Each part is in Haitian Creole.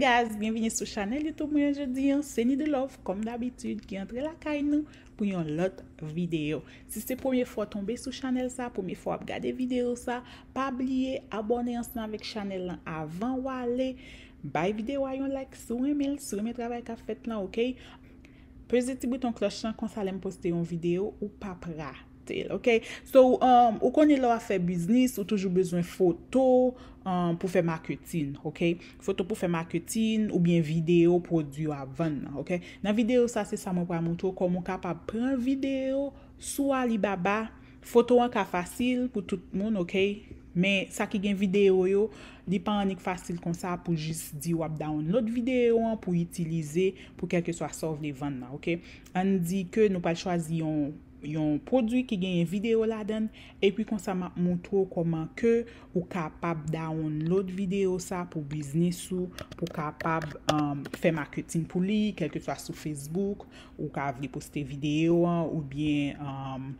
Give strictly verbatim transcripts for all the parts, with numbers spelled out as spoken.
Guys, byenvini sou chanèl YouTube mwen jodi an, se Nidelove, kòm dabitid, ki antre lakay nou pou yon lòt videyo. Si se premye fwa w tonbe sou chanèl sa, premye fwa w ap gade videyo sa, pa bliye abòne ansanm avèk chanèl lan avan w ale. Bay videyo a yon like si w renmen l, si w renmen travay k ap fèt lan, oke? Peze ti bouton klòch lan, konsa lè m poste yon videyo, ou p ap rate l, oke? So, um, ou konnen lè w ap fè biznis, ou toujou bezwen foto, um, pou fè maketin, oke? Foto pou fè maketin oubyen videyo pwodui w ap vann nan, oke? Nan videyo sa, se sa mwen pral montre w kòman w kapab pran videyo sou Alibaba. Foto an ka fasil pou tout moun, oke? Men sa ki gen videyo yo, li pa annik fasil konsa pou jis di w ap download videyo an pou itilize pou kèlkeswa sa w vle vann nan, oke? Ann di ke nou pral chwazi yon, yon pwodui ki genyen videyo ladan l, epi konsa m ap montre w kòman ke ou kapab download videyo sa pou biznis ou, pou kapab, um, fè maketin pou li, kèlkeswa sou Facebook, ou ka vle poste videyo an, oubyen, um,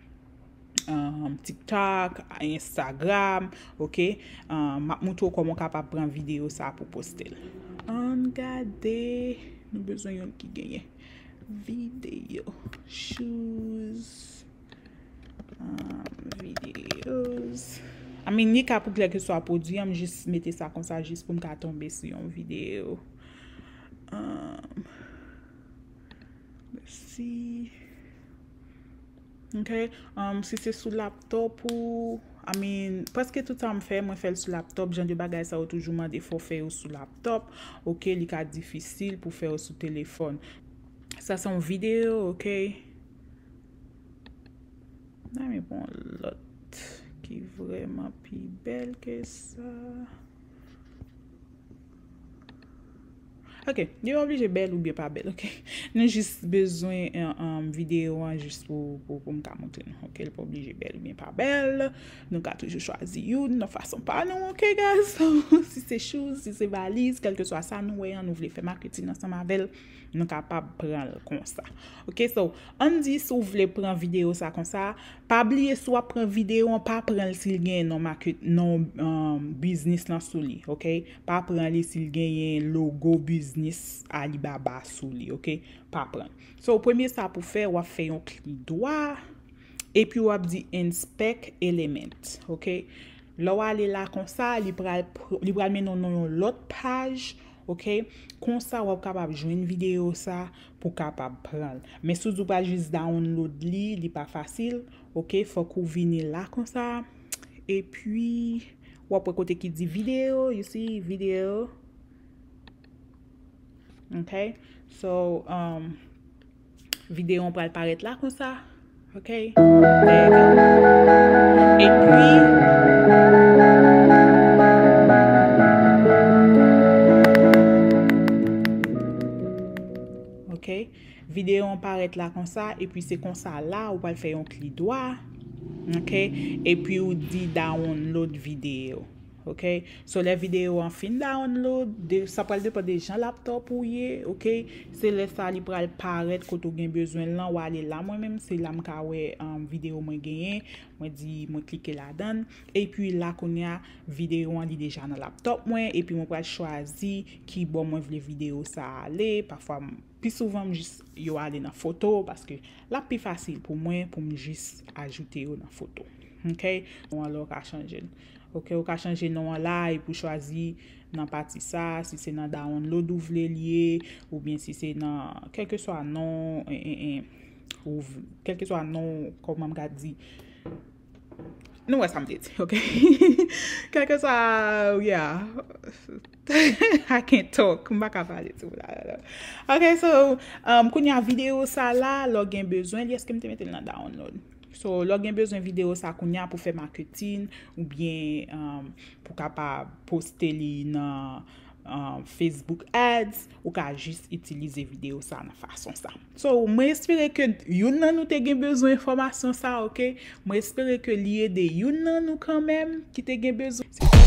um, TikTok, Instagram, oke? Um, m ap montre w kòman w kapab pran videyo sa pou poste l. Ann gade, nou bezwen youn ki genyen videyo, shoes, um, videos. I mean, li ka pou kèlkeswa pwodui an, m jis mete sa konsa, jis pou m ka tonbe sou yon videyo. Um, let's see. Ok. Um, si se sou laptop ou, I mean, prèske tout sa m fè, mwen fè l sou laptop. Jan de bagay sa yo toujou mande fò w fè yo sou laptop. Ok, li ka difisil pou fè yo sou telefòn. Sa se yon videyo, ok? Nan men bon lòt ki vrèman pi bèl ke sa. Ok, li pa oblije bèl oubyen pa bèl, ok? Nou jis bezwen, um, um, videyo an jis pou, pou, pou m ka montre nou, ok? Li pa oblije bèl oubyen pa bèl. Nou ka toujou chwazi youn nan fason pa nou, ok, guys? So, si se shoes, si se valiz, kèlkeswa sa nou wè an, nou vle fè maketin ansanm avè l, nou kapab pran l konsa. Ok, so, ann di si w vle pran videyo sa konsa, pa bliye si w ap pran videyo an, pa pran l si l gen non maket, non, um, biznis lan sou li, ok? Pa pran li si l genyen logo biznis Alibaba sou li, ok? Pa pran. So, premye sa pou fè, w ap fè yon klik dwa, epi w ap di inspect element, ok? Lè w ale la konsa, li pral pr-, li pral mennen w nan yon lòt paj, ok? Konsa w ap kapab jwenn videyo sa pou kapab pran l. Men si w di w pral jis download li, li pa fasil, ok? Fòk ou vini la konsa. Epi, w ap wè kote ki di videyo, you see, videyo. Ok? So, um, videyo an pral parèt la konsa. Ok? There you go. Epi, ok? Videyo an parèt la konsa, epi se konsa la, ou pral fè yon klik dwa. Ok? Epi ou di download videyo. Ok? So, lè videyo an fin download, de, sa pral depann de jan laptop ou ye, ok? Se lè sa li pral parèt kote w gen bezwen l lan, w ale la mwen menm, se la m ka wè, um, videyo mwen genyen, mwen di, mwen klike ladan l, epi la kounye a, videyo an li deja nan laptop mwen, epi mwen pral chwazi ki bò mwen vle videyo sa ale, pafwa m, pi souvan m jis yo ale nan foto, paske l ap pi fasil pou mwen, pou m jis ajoute yo nan foto. Ok? Non an la, ou ka chanje l. Ok, ou ka chanje non an la, epi w chwazi nan pati sa, si se nan download ou vle l ye, oubyen si se nan, kèlkeswa non, en, en, en, ou v-, kèlkeswa non, kòman m ka di, nou wè sa m te di, ok? Kèlkeswa, yeah. I can't talk. M pa ka pale tou la. Ok, so, um, kounye a videyo sa la, lè w gen bezwen li, èske m te mete l nan download? So, lè w gen bezwen videyo sa kounye a pou fè maketin, oubyen, um, pou kapab poste li nan, um, Facebook Ads, ou ka jis itilize videyo sa nan fason sa. So, mwen espere ke youn nan nou te gen bezwen enfòmasyon sa, ok? Mwen espere ke li ede youn nan nou kanmenm ki te gen bezwen.